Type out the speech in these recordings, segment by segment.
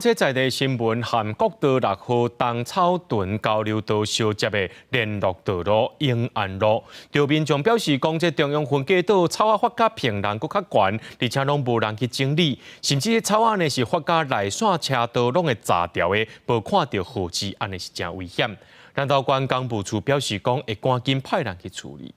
這在地新聞，和國道六號東草屯交流道相接的聯絡道路永安路，著民眾表示講，這中央分隔島草仔發甲比人閣較懸，而且攏無人去整理，甚至草仔呢是發甲內線車道攏會閘掉的，無看著號誌，按呢是誠危險。南投縣工務處表示講，會趕緊派人去處理。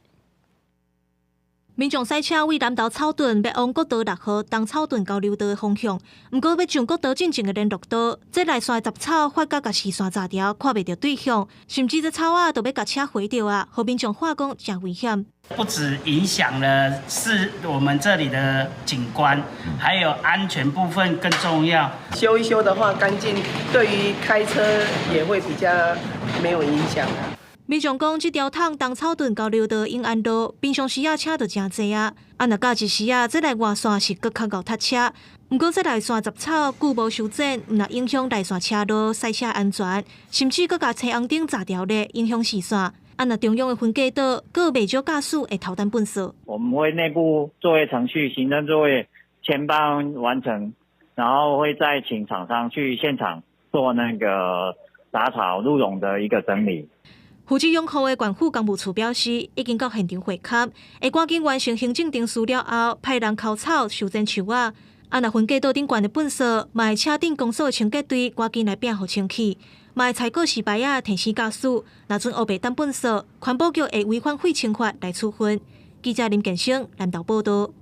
民眾駛車對南投草屯欲往國道六號東草屯交流道的方向，毋過欲上國道進前的聯絡道，這內線雜草發甲共視線閘掉，看袂著對向，甚至這草仔都欲共車橫著啊，予民眾話講誠危險。不止影響了是我們這裡的景觀，還有安全部分更重要。修一修的話，乾淨，對於開車也會比較沒有影響。民眾講，這條通東草屯交流道永安路，平常時仔車就誠濟啊，啊若假日時仔，這內外線是閣較𠢕塞車。毋過這內線雜草久無修剪，毋但影響內線車路駛車安全，甚至閣共青紅燈閘掉咧，影響視線。啊若中央的分隔島，閣有袂少駕駛會偷擲糞埽。我們會內部作業程序、行政作業先幫完成，然後會再請廠商去現場做那個雜草路容的一個整理。負責養護的縣府工務處表示，已經到現場會勘，會趕緊完成行政程序了後，派人摳草修剪樹仔。啊，若分隔島頂懸的糞埽，嘛會請鎮公所的清潔隊趕緊來摒予清氣，嘛會裁告示牌仔提醒駕駛，若準烏白擲糞埽，環保局會違反廢清法來處分。記者林建生南投報道。